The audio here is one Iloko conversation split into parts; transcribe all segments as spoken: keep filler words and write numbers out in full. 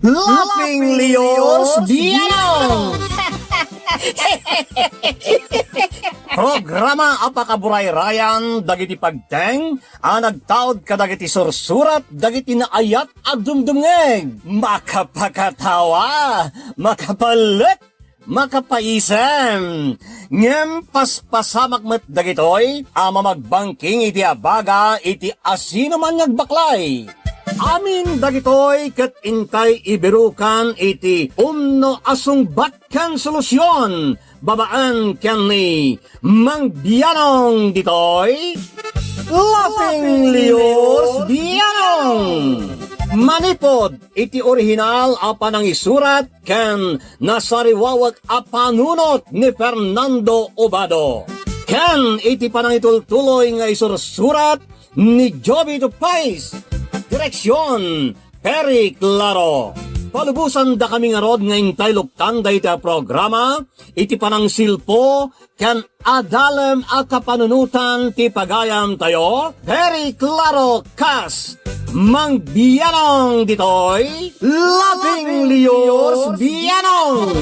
Laughing Leos Bianong! Programa a pakaburayrayan dagiti pagteng a nagtaud kadagiti sursurat dagiti naayat a dumdumngeg. Makapakatawa, makapalek, makapaisem. Ngem paspasamak met dagitoy a mamagbangking iti abaga iti asinoman nga agbaklay. Amin dagitoy ket intay ibirukan iti umno a sungbat ken solusion babaen ken ni Mang Bianong ditoy, Laughing Leos Bianong. Manipud iti orihinal a panangisurat ken nasariwawek a panunot ni Fernando Obado, ken iti panangitultuloy nga isursurat ni Jovito Pais. Direksion, Perry Claro. Palubosan dakami ngarud nga intay luktan dayta a programa iti panangsilpo ken adalem a kapanunotan ti pagayamtayo, Perry Claro kas Mang Bianong ditoy, Laughing Leos Bianong.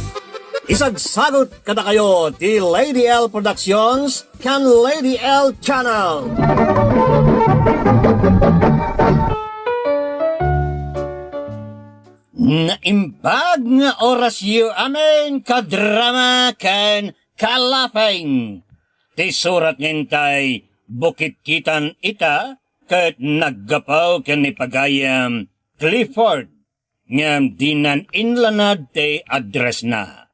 Isagsagut kadakayo ti Lady L Productions ken Lady L Channel. Naimbag nga orasyo amin, kadrama ken kalapeng. Ti surat nga intay bukitkitan ita ket naggapu ken ni pagayam Clifford, ngem dinan inlanad ti addressna.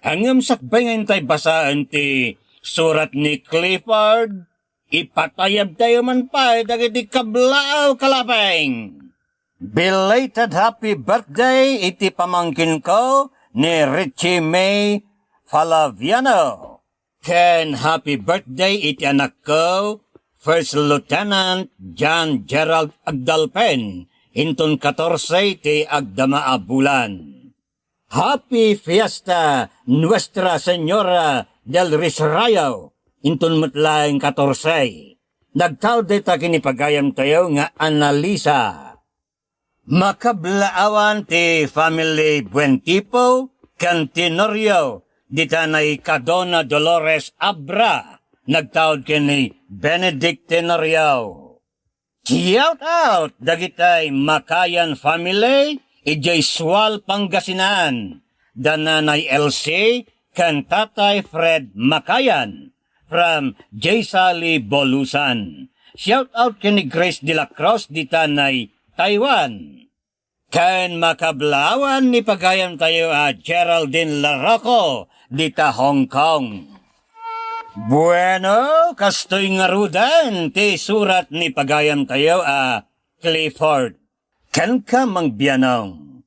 Ngem sakbay nga intay basaen ti surat ni Clifford, ipatayabtayo man pay dagiti kablaaw, kalapeng. Belated happy birthday iti pamangkinko ni Richie May Falaviano. Ken happy birthday iti anakko, First Lieutenant John Gerald Agdalpen, inton katorse ti agdama a bulan. Happy Fiesta Nuestra Señora del Rosario, inton met laeng katorse. Nagtaud dayta ken ni pagayamtayo nga Annalisa. Makablaawan ti family Buentipo ken Tenorio dita nay Kadona Dolores Abra, nagtaud ken ni Benedict Tenorio. Shout out dagitay Makayan family idiay Sual, Pangasinan, da Nanay Elsie ken Tatay Fred Makayan from Jay Sally, Bolusan. Shout out ken ni Grace de la Cruz dita nay Taiwan. Ken makablaawan ni pagayamtayo a Geraldine Larocco dita Hong Kong. Bueno, kastoy ngaruden ti surat ni pagayamtayo a Clifford. Kenka, Mang Bianong,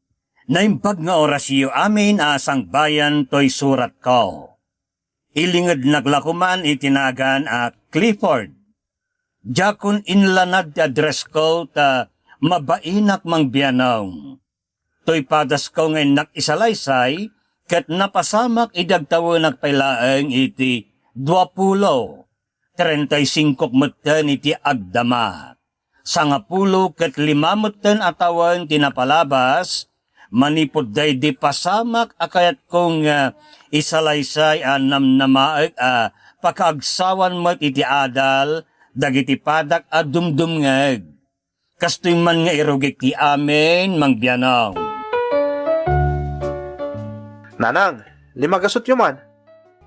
naimbag nga orasyo amin a sangbayan toy suratko. Ilingednak la koman iti nagan a Clifford. Diakon inlanad ti addressko ta mabainak, Mang Bianong. Toy padasko nga innak isalaysay ket napasamak idi agtawenak pay laeng iti duapulo, treinta y cinco metten iti agdama. Sangapulo ket lima metten a tawen ti napalabas, manipud daydi pasamak a kayatko nga isalaysay a namnamaek a pakaagsawan met iti adal dagiti padak a dumdumngeg. Kastoy man nga irugik ti amin, Mang Bianong. Nanang, lima gasutyo man.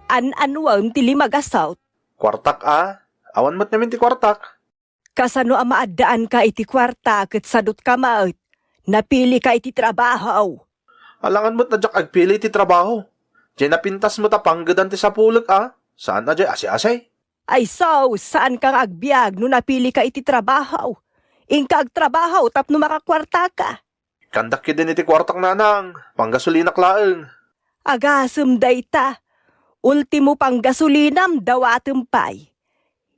An-anuem ti lima gasut? Kuartak a. Awan met ngamin ti kuartak. Kasano a maaddaanka iti kuarta ket sadutka met? Napilika iti trabaho. Alangan met a diak agpili iti trabaho. Diay napintas met a panggedan ti sapulek a. Saan a diay asi-asi. Ay sus, saanka nga agbiag no napilika iti trabaho. Inka agtrabaho tapno makakuartaka. Ikkandak ketdin iti kuartak, nanang. Panggasolinak laeng. Agasem dayta. Ultimo panggasolinam, dawatem pay.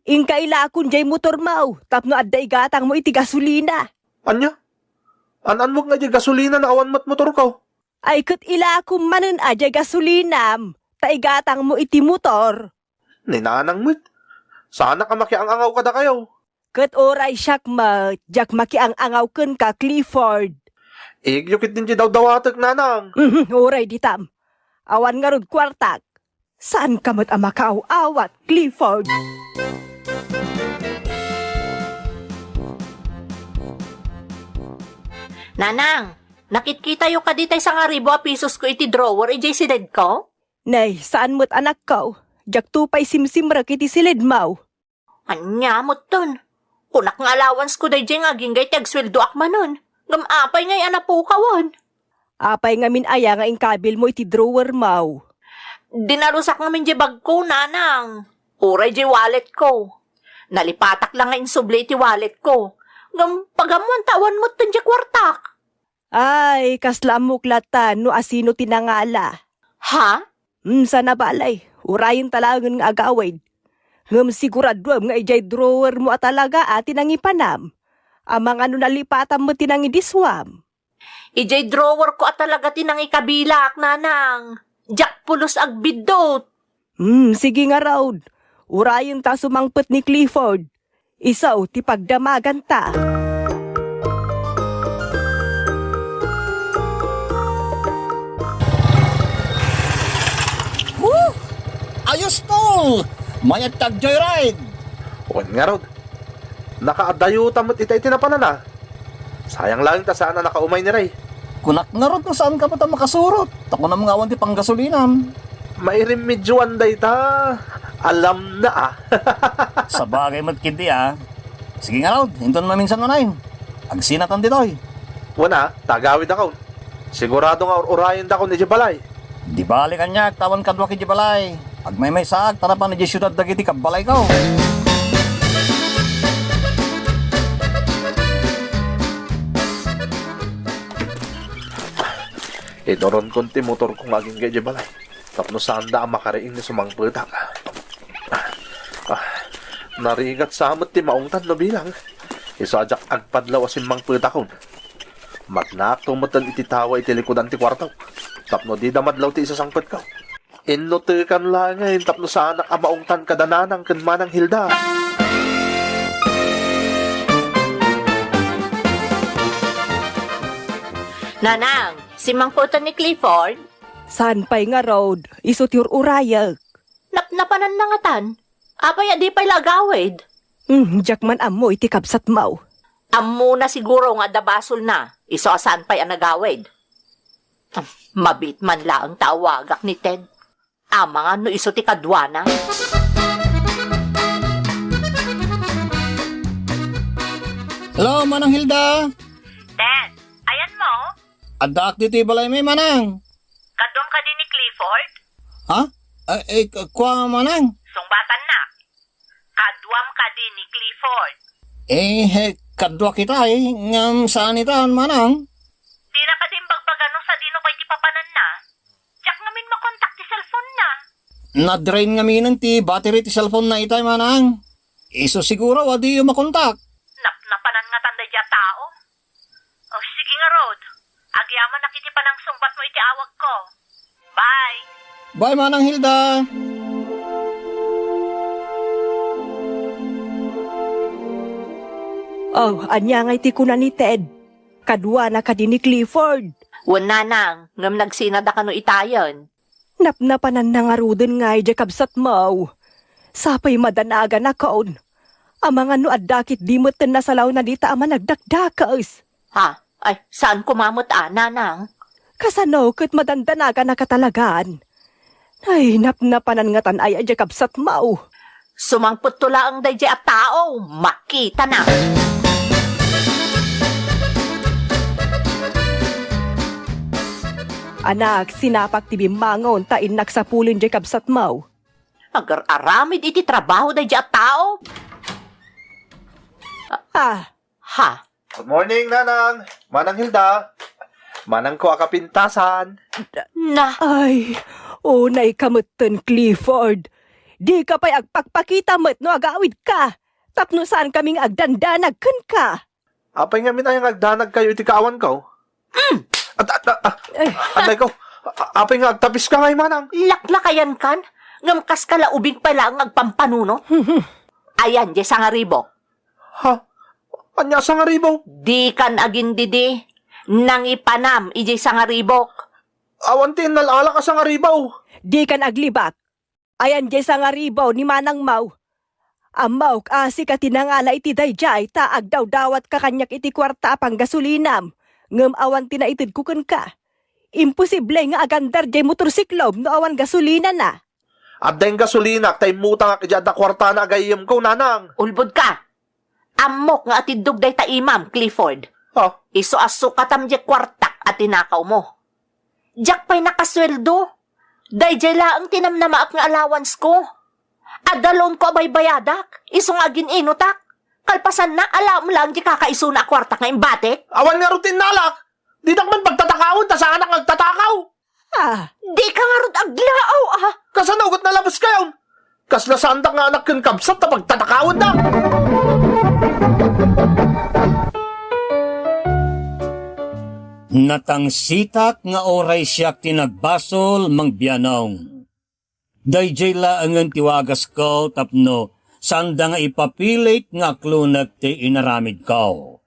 Inka ilakon diay motormo tapno adda igatangmo iti gasolina. Ania? An-anwek nga diay gasolina no awan met motorko? Ay ket ilakom manen a diay gasolinam ta igatangmo iti motor. Ni nanang met. Saanak a makiang-angaw kadakayo. Ket uray siak met, diak makiang-angaw kenka, Clifford. Igyo ketdin ti dawdawatek, nanang. Mhm, uray ditam. Awan ngarud kuartak. Saanka met a makaaw-awat, Clifford. Nanang, nakitkitayo kadi tay sangaribu a pesos ko iti drawer idiay siledko? Nay, saan met, anakko. Diakto pay simsimrek iti siledmo. Ania metten? Kunak nga allowance ko daydiay nga agingga iti agsueldoak manen. Ngem apay ngay a napukawen? Apay ngamin aya nga inkabilmo iti drawermo? Dinarusak ngamin diay bagko, nanang. Uray diay walletko. Nalipatak la nga insubli iti walletko. Ngem pagammon ta awan metten diay kuartak. Ay, kasla ammok latta no asino ti nangala. Ha? Hmm, sana balay, urayenta laengen nga agawid. Ngem siguraduem nga idiay drawermo a talaga a ti nangipanam. Amangan no nalipatam met ti nangidisuam. Idiay drawerko a talaga ti nangikabilak, nanang. Diak pulos agbiddut. Hmm, sige ngarud. Urayenta sumangpet ni Clifford. Isu ti pagdamaganta. Woo! Ayos, tol! Mayat ti ag-joyride! Wen ngarud, nakaadayuta met ita iti napanana. Sayang laeng ta saan a nakaumay ni Ray. Kunak ngarud no saanka met a makasurot, ta kunam nga awan ti panggasolinam. Mairemedioan dayta. Alamna a. Sabagay met ketdi a. Sige ngarud, inton maminsan manen. Agsinatan ditoy. Wen a, ta agawidakon. Sigurado nga ur-urayendakon idiay balay. Di bale kaniak, ta awan kaduak idiay balay. Agmaymaysaak, ta napan idiay siudad dagiti kabbalayko. Iduronkon ti motorko nga agingga idiay balay tapno saanda a makariing ni sumangpetak. Ah, narigat sa met ti maungtan no bilang. Isu a diak agpadlaw a simmangpetakon. Magnaakto metten iti tawa iti likudan ti kuarto tapno dida madlaw ti isasangpetko. Innutekan laengen tapno saanak a maungtan kada nanang ken manang Hilda. Nanang, simmangpeten ni Clifford? Saan pay ngarud, isu ti ur-urayek. Napnapananna ngatan? Apay a di pay la agawid? Hmm, diak man ammo iti kabsatmo. Ammona siguro nga adda basolna, isu a saan pay a nagawid. Mabiit man laeng ta awagak ni Ted. Amangan no isu ti kaduana. Hello, Manang Hilda. Ted, ayanmo? Addaak ditoy balaymi, Manang. Kaduam kadi ni Clifford? Ha? Eh, eh, k-, kua, Manang? Sungbatannak. Kaduam kadi ni Clifford? Eh, eh, kadua kita, eh. Ngem saan ita, Manang? Dina kadi imbagbaga no sadino pay ti papananna? Diak ngamin makontak ti cellphone-na. Na-drain ngaminen ti battery ti cellphone-na itay, Manang. Isu siguro a diyo makontak. Napnapanan ngatan daydiay a tao. O, sige ngarud. Agyamanak iti panangsungbatmo iti awagko. Bye! Bye, Manang Hilda! Oh, ania ngay ti kuna ni Ted? Kaduana kadi ni Clifford? Wen, nanang, ngem nagsinada kano itayen. Napnapananna ngaruden ngay diay kabsatmo. Sapay madanaganakon. Amangan no adda ketdi metten nasalawna dita a managdakdakes. Ha? Ay, saan koma met a, nanang? Kasano ket madandanaganaka talagan? Ay, napnapanan ngatan aya diay kabsatmo. Sumangpetto laeng daydiay a tao, makitana. Anak, sinapak ti bimmangon ta innak sapulen diay kabsatmo. Agar-aramid iti trabaho daydiay a tao. Ah. Ha? Good morning, Nanang. Manang Hilda. Manangko a kapintasan. Na. Ay, unay ka metten, Clifford. Dika pay agpakpakita met no agawidka. Tapno saan kami nga agdandanag kenka. Apay ngamin aya nga agdanagkayo iti kaawanko? Mm. At, at, at, at, Ay. Anay ko, a-, apay nga agtapiska ngay, Manang? Laklakayankan? Ngem kaska la ubing pay laeng nga agpampanunot? Ayan, diay sangaribu. Ha? Ania sangaribu? Dikan agindidi. Nangipanam idiay sangaribok. Awan ti innal-alak a sangaribaw. Dikan aglibak. Ayan diay sangaribaw ni Manang Mau. Ammok a sika ti nangala iti daydiay ta agdawdawatka kaniak iti kuarta a panggasolinam, ngem awan ti naitedko kenka. Imposible nga agandar diay motorsiklom no awan gasolinana. Adda in gasolinak ta immutangak iti adda kuartana a gayyemko, nanang. Ulbodka. Ammok nga atiddog dayta imam, Clifford. Oh. Isu a sukatam diay kuartak a tinakawmo. Diak pay nakasueldo. Daydiay laeng ti namnamaak nga allowancesko. Adda loanko a baybayadak, isu nga agin-inutak. Kalpasanna, alaem laeng diay kakaisuna a kuartak nga imbatik. Awan ngarud ti innalak. Ditak man pagtatakawen ta saanak nga agtatakaw. Ah. Dika ngarud aglaaw, ah. Kasano ket nalabeskayon? Kasla saandak nga anak ken kabsat ta pagtatakawendak. Natangsitak nga uray siak ti nagbasol, Mang Bianong. Daydiay laengen ti wagasko tapno saanda nga ipapilit nga aklonek ti inaramidko.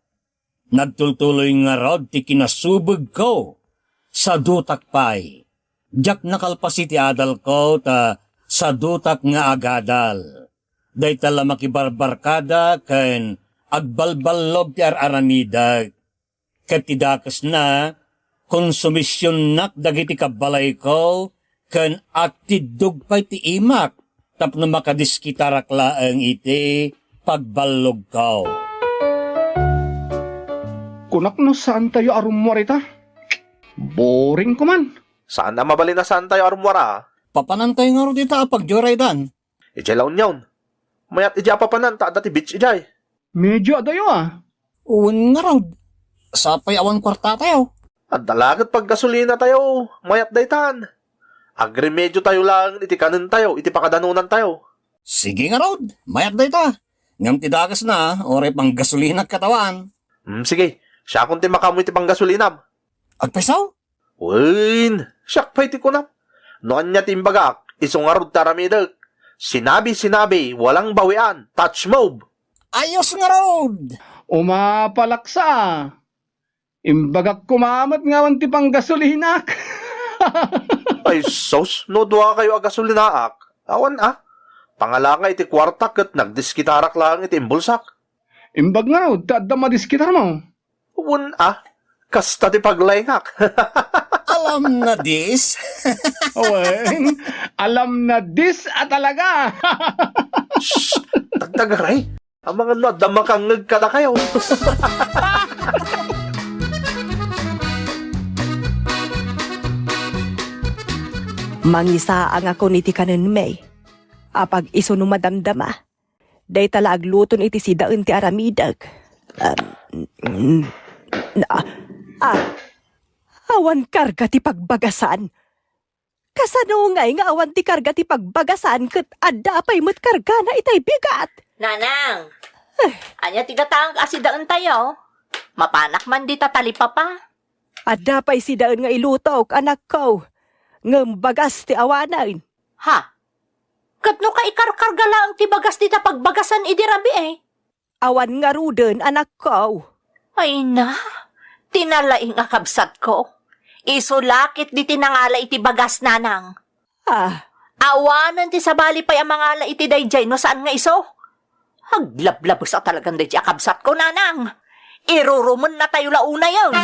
Nagtultuloy ngarud ti kinasubegko. Sadutak pay. Diak nakalpasi ti adalko ta sadutak nga agadal. Dayta la makibarbarkada ken agbalballog ti ar-aramidek. Ket ti dakesna, konsumisionnak dagiti kabbalayko ken agtiddog pay ti imak tapno makadiskitarak laeng iti pagballogko. Kunak no saantayo a rummuar ita? Boring ko man. Saan a mabalin a saantayo a rummuar, a? Papanantayo ngarud ita a pagdioraydan. Idiay La Union. Mayat idiay a papanan ta adda ti beach idiay. Medyo adayo, a. Wen ngarud. Sapay awan kuartatayo. Adda la ket paggasolinatayo, mayat daytan. Agremediotayo laeng iti kanentayo iti pakadanonantayo. Sige ngarud, mayat dayta. Ngem ti dakesna, uray panggasolinak ket awan. Hmm, sige, siakon ti makaammo iti panggasolinam. Agpayso? Wen, siak pay ti kunam. No ania ti imbagak, isu ngarud ti aramidek. Sinabi, sinabi, walang bawian. Touch move. Ayos ngarud! Umapalaksa. Imbagak koma met nga awan ti panggasolinak. Ay sus, no duakayo a gasolinaak, awan a. Pangalanga iti kuartak ket nagdiskitarak laeng iti imbulsak. Imbag ngarud ta adda madiskitarmo. Wen a, kasta ti paglaingak. Alam na dis. Wen, alam na dis a talaga. Shh! Dagdagaray. Amangan no adda makangngeg kadakayo. Mangisaangakon iti kanenmi. Apag isu no madamdama. Dayta la agluton iti sidaen ti aramidek. Um, mm, ah, ah, awan karga ti pagbagasan. Kasano ngay nga awan ti karga ti pagbagasan ket adda pay met kargana itay bigat? Nanang, eh, ania ti gatangek a sidaentayo? Mapanak man dita talipapa. Adda pay sidaen nga ilutok, anakko. Ngem bagas ti awanen. Ha? Ket no kaikarkarga laeng ti bagas dita pagbagasan idi rabii? Awan ngaruden, anakko. Ay na, ti nalaing a kabsatko. Isu la ket diti nangala iti bagas, nanang. Ah. Awanen ti sabali pay a mangala iti daydiay no saan nga isu. Aglablabes a talagan daydiay a kabsatko, nanang. Irurumennatayo la unayen.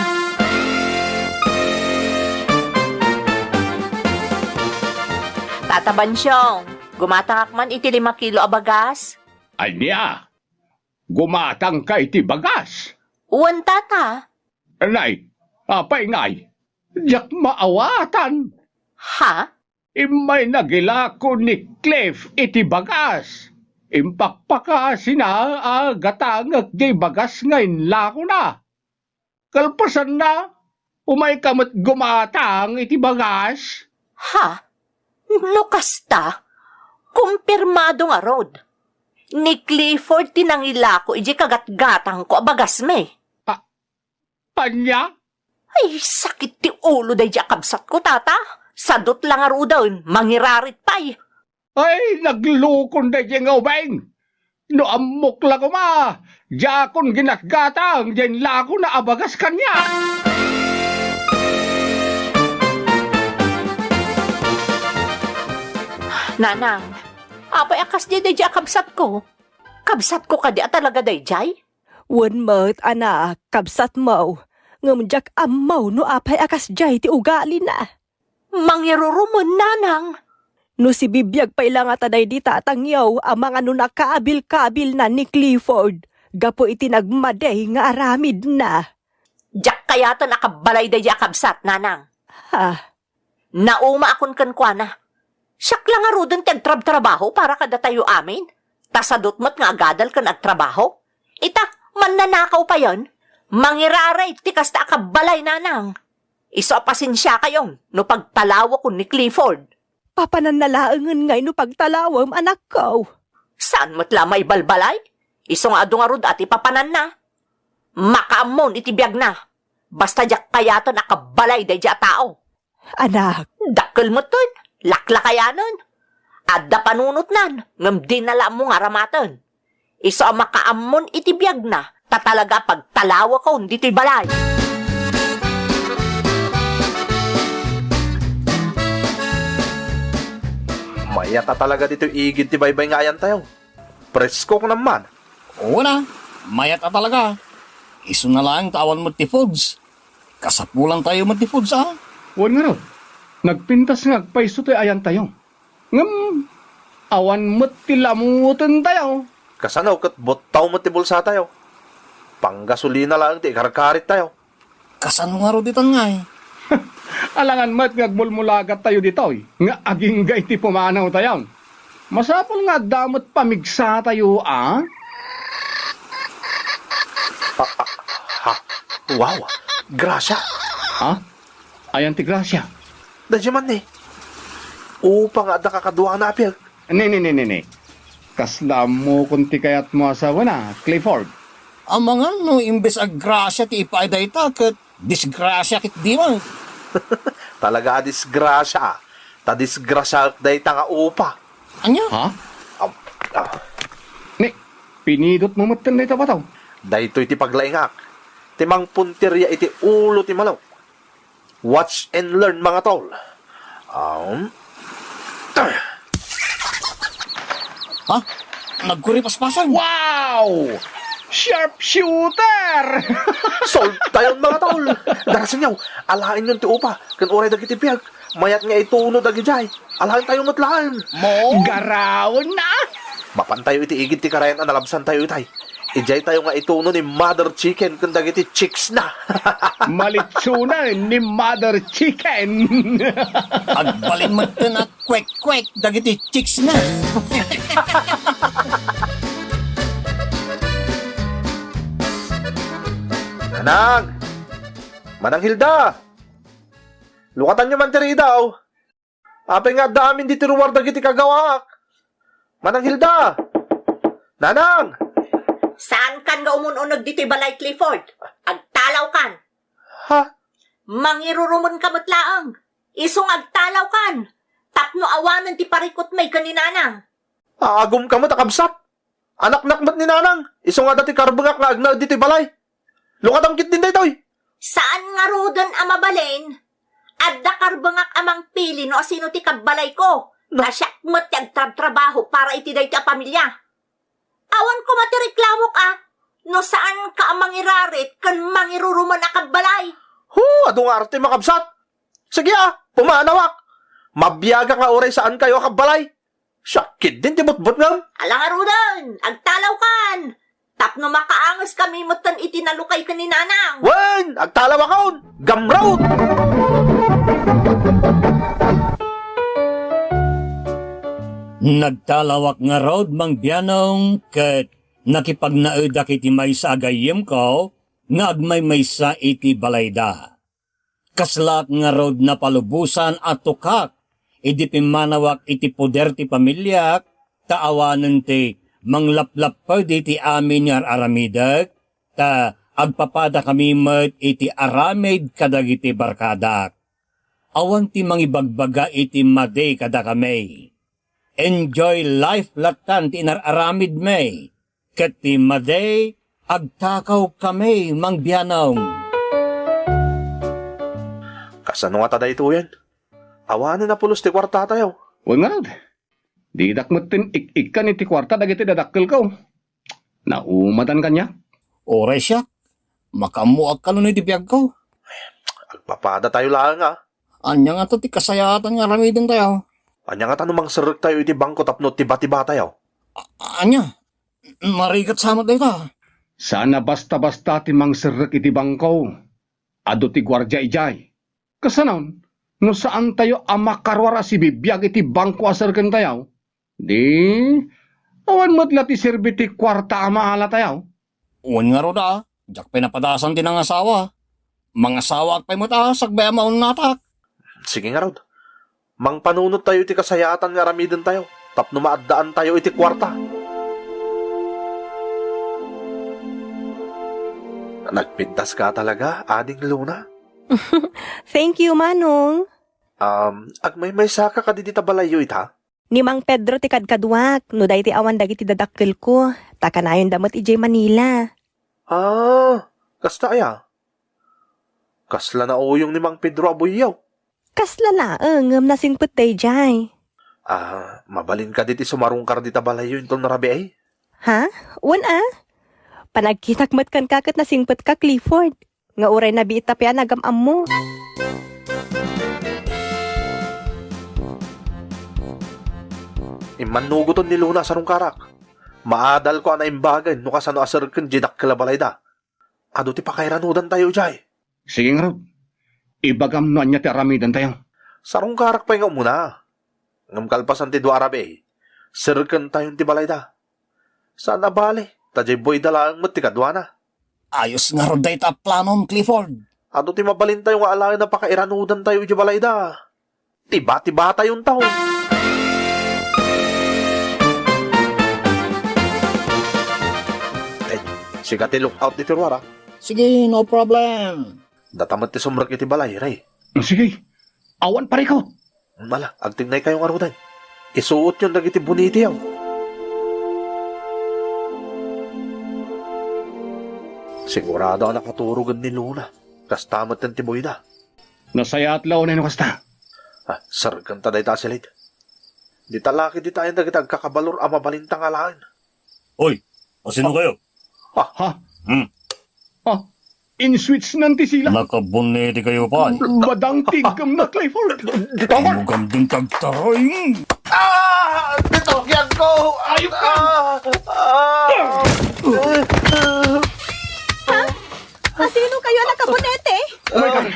Tata Bansyong, gumatangak man iti lima kilo a bagas. Ania? Gumatangka iti bagas? Wen, tata. Nay, apay ngay? Diak maawatan. Ha? Immay nagilako ni Cliff iti bagas. Impakpakasina a gatangek diay bagas nga inlakona. Kalpasanna, umayka met gumatang iti bagas. Ha? No kasta, kumpirmado ngarud. Ni Clifford ti nangilako idiay kagatgatangko a bagasmi. A-, ania? Ay, sakit ti ulo daydiay a kabsatko, tata. Sadut la ngaruden, mangirarit pay. Ay, naglukon daydiay nga ubing! No ammok la koma, Diakon ginatgatang diay inlakona a bagas kaniak. Nanang, apay a kasdiay daydiay a kabsatko? Kabsatko kadi a talaga daydiay? Wen met, anak, kabsatmo. Ngem diak ammo no apay a kasdiay ti ugalina. Mangirurumen, nanang. No sibibiag pay la ngata daydi tatangyo a mangan no nakaabil-kabilna ni Clifford gapu iti nagmadi nga aramidna. Diak kayaten a kabbalay daydiay a kabsat, nanang. Ha? Naumaakon kenkuana. Siak la ngaruden ti agtrabtrabaho para kadatayo amin. Ta sadut met nga agadal ken agtrabaho. Ita, mannanakaw payen. Mangiraray ti kasta a kabbalay, nanang. Isu a pasensiakayon no pagtalawakon ni Clifford. Papananna laengen ngay no pagtalawem, anakko. Saan met la maibalbalay? Isu nga adu ngarud a ti papananna. Makaammon iti biagna. Basta diak kayaten a kabbalay daydiay a tao. Anak. Dakkel metten, laklakayanen. Adda panunotnan, ngem dina la ammo nga aramaten. Isu a makaammon iti biagna, ta talaga a pagtalawakon ditoy balay. Mayat a talaga ditoy igid ti baybay nga ayantayo. Presko kunam man. Oo na, mayat a talaga. Isuna laeng ta awan met ti foods. Kasapulantayo met ti foods, a? Wen ngarud, nagpintas nga agpayso toy ayantayo. Ngem, awan met ti lamutentayo. Kasano ket buttaw met ti bulsatayo? Panggasolina laeng ti ikarkarittayo. Kasano ngarud ditan ngay? Alangan met nga agmulmulagattayo ditoy nga agingga iti pumanawtayo. Masapul nga adda met pamigsatayo, a? Ah, ah, ha? Wow! Gracia! Ha? Ayan ti Gracia. Daydiay man ni. Upa nga adda kakaduana a piag. Ni, ni, ni, ni, ni. Kasla ammokon ti kayatmo a sawen a, Clifford. Amangan no imbes a grasia ti ipaay dayta, ket disgrasia ketdi man. Talaga a disgrasia, a. Ta disgrasiaek dayta nga upa. Ania? Ha? Am, ah. Ni, pinidotmo metten dayta, bato. Daytoy ti paglaingak. Ti mangpuntiria iti ulo ti malok. Watch and learn, mga tol. Um, Ha? Nagkuripaspasan? Wow! Sharpshooter! Solvetayon, mga tol! Darasenyo, alaenyon ti upa, ken uray dagiti biag, mayat nga ituno dagidiay. Alaentayo met laeng. Mo? Garawen na! Mapantayo iti igid ti karayan a nalabsantayo itay. Idiay tayo nga ituno ni Mother Chicken ken dagiti chicks na. Malitsunan ni Mother Chicken. Agbalin metten a kwek-kwek dagiti chicks na. Nanang! Manang Hilda! Lukatanyo man ti ridaw. Apay nga adda amin ditoy ruar dagiti kagawaak? Manang Hilda! Nanang! Saankan nga umun-uneg ditoy balay, Clifford. Agtalawkan. Ha? Mangirurumenka met laeng. Isu nga agtalawkan. Tapno awanen ti parikutmi ken ni Nanang. Aagumka met a kabsat. Anaknak met ni Nanang. Isu nga adda ti karbengak nga agnaed ditoy balay. Lukatam ketdin daytoy. Saan ngaruden a mabalin? Adda karbengak a mangpili no asino ti kabbalayko. No. Ta siak met ti agtrabtrabaho para iti daytoy a pamilia. Awan koma ti reklamok a no saanka a mangirarit ken mangirurumen a kabbalay. Hu, adu nga arte makabsat. Sige a, pumanawak. Mabiagak nga uray saankayo a kabbalay. Siak ketdin ti butbutngem. Ala ngaruden, agtalawkan. Tapno makaangeskamin metten iti nalukay ken ni Nanang. Wen, agtalawakon. Gamrot! Nagtalawak ngarud, Mang Bianong, ket nakipagnaedak iti maysa a gayyemko nga agmaymaysa iti balayda. Kaslaak ngarud napalubosan a tukak idi pimmanawak iti poder ti pamiliak, ta awanen ti manglaplapped iti amin nga ar-aramidek, ta agpapadakami met iti aramid kadagiti barkadak. Awan ti mangibagbaga iti madi kadakami. Enjoy life lattan ti inar-aramidmi, ket ti madi Agtakawkami, Mang Bianong. Kasano ngata daytoyen? Awanen a pulos ti kuartatayo. Wen ngarud, didak metten ik-ikkan iti kuarta dagiti dadakkelko. Naumadan kaniak. Uray siak, makaammoak kanon iti biagko. Agpapadatayo laeng a. Ania ngata ti kasayaatan nga aramidentayo? Ania ngata no mangserrektayo iti bangko tapno tiba-tibatayo? A-, ania? Narigat sa met dayta. Saan a basta-basta ti mangserrek iti bangko. Adu ti guardia idiay. Kasano, no saantayo a makaruar a sibibiag iti bangko a serrekentayo, di, awan met la ti serbi ti kuarta a maalatayo. Wen ngarud a, diak pay napadasan ti nangasawa. Mangasawaak pay met a, sakbay a maunnatak. Sige ngarud. Mangpanunottayo iti kasayaatan nga aramidentayo tapno maaddaantayo iti kuarta. Nagpintas ka talaga, Ading Luna. Thank you, Manong. Um, agmaymaysa ka kadi dita balayyo ita? Ni Mang Pedro ti kadkaduak, no daytoy awan dagiti dadakkelko, ta kanayonda met idiay Manila. Ah, kasta aya? Kasla nauyong ni Mang Pedro a buyyaw. Kasla laeng, ngem nasingpet daydiay. Ah, mabalin kadi ti sumarungkar dita balayyo inton rabii? Ha? Wen a? Panagkitak met kenka ket nasingpetka, Clifford. Nga uray nabiit ta pian agam-ammo. Immannugoton ni Luna a sarungkarak. Maadalko a naimbagen no kasano a serken diay dakkel a balayda. Adu ti pakairanudantayo idiay. Sige ngarud. Ibagam no ania ti aramidentayo. Sarungkarak pay nga umuna. Ngem kalpasan ti dua a rabii, serkentayon ti balayda. Saan a bale, ta diay buyda laeng met ti kaduana. Ayos ngarud dayta a planom, Clifford. Adu ti mabalintayo nga alaen a pakairanudantayo idiay balayda. Tiba-tibatayonto. Eh, sika ti lookout ditoy ruar, a. Sige, no problem. Data met ti sumrek iti balay, Ray. Sige, awan parikut. Ala, agtignaykayo ngaruden. Isuotyon dagiti bonetiyo. Sigurado a nakaturogen ni Luna. Kasta met ti buyda. Nasayaat la unay no kasta. Ah, serkenta dayta a silid. Dita laki ditayen dagiti agkakabalor a mabalinta nga alaen. Oy, asino kayo? Ah. Ha? Hmm. Ah, inswitch nan ti sila. Nakabunetikayo pay. Madang ti iggemna, Clifford. Dita, Mark. Mugam din kagtaray. Ah! Dito, yan ko! Ayok ka! Ah! Ah! Ha? Asino kayo a nakabunete? Oh my God!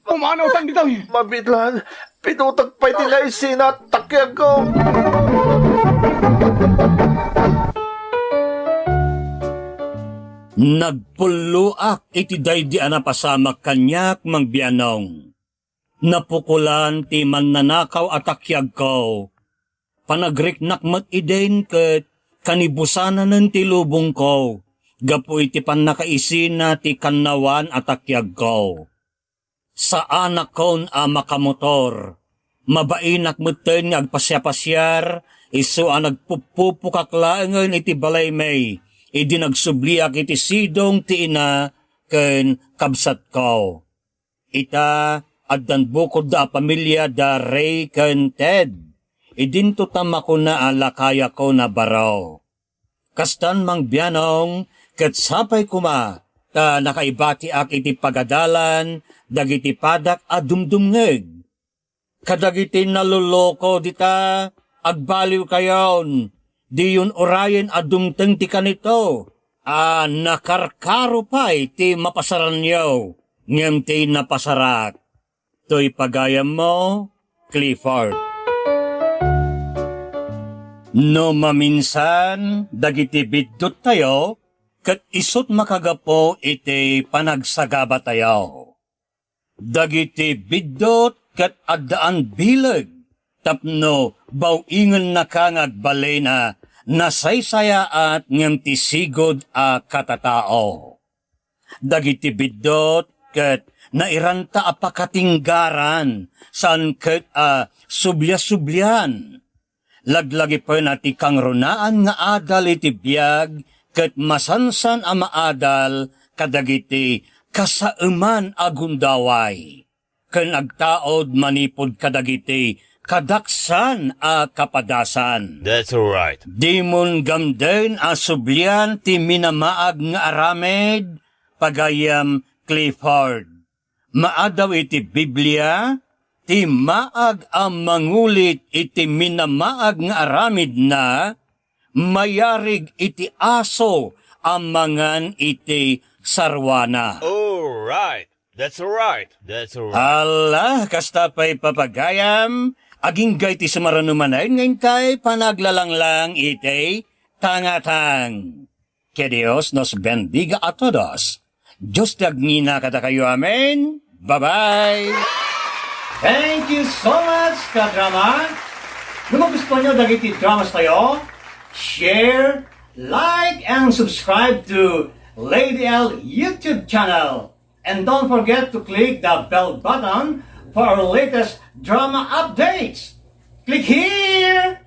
Pumanawtan ditoy! Mabitlan! Pinutak pay ti naisina, takyag ko! Nagpulloak iti daydi a napasamak kaniak, Mang Bianong. Napukolan ti mannanakaw a takyagko. Panagriknak met idin ket kanibusananen ti lubongko gapu iti pannakaisina ti kannawan a takyagko. Saanakon a makamotor. Mabainak metten nga agpasiapasiar, isu a nagpuppupokak laengen iti balaymi idi nagsubliak iti sidong ti ina ken kabsatko. Ita, addan bukodda a pamilia da Ray ken Ted. Idinto ta makuna a lakayakon a baro. Kastan, Mang Bianong, ket sapay koma ta nakaibatiak iti pagadalan dagiti padak a dumdumngeg. Kadagiti naloloko dita, agbaliwkayon, diyon urayen a dumteng ti kanito, a nakarkaro pay ti mapasaranyo, ngem ti napasarak. Toy pagayammo, Clifford. No maminsan, dagiti biddottayo, ket isut makagapu iti panagsagabatayo. Dagiti biddut ket addaan bileg tapno baw-ingennaka nga agbalin a nasaysayaat ngem ti sigud a katatao. Dagiti biddut ket nairanta a pakatinggaran, saan ket a subliasublian. Laglagipena ti kangrunaan nga adal iti biag ket masansan a maadal kadagiti kasaeman a gundaway, ken agtaud manipud kadagiti kadaksan a kapadasan. That's right. Dimon gamden a sublian ti minamaag nga aramid, Pagayam Clifford. Maaddaw iti Biblia, ti maag a mangulit iti minamaag nga aramidna, mayarig iti aso a mangan iti sarwana. All right. That's right. That's right. Ala, kasta pay, Papa Gayam, agingga iti sumaruno manen nga intay panaglalanglang iti tangatang. Que Dios nos bendiga a todos. Dios ti agngina kadakayo. Amen. Bye-bye. Thank you so much, kadrama. No magustuhan nyo dagiti dramas tayo, share, like, and subscribe to Lady L YouTube channel. And don't forget to click the bell button for our latest drama updates. Click here.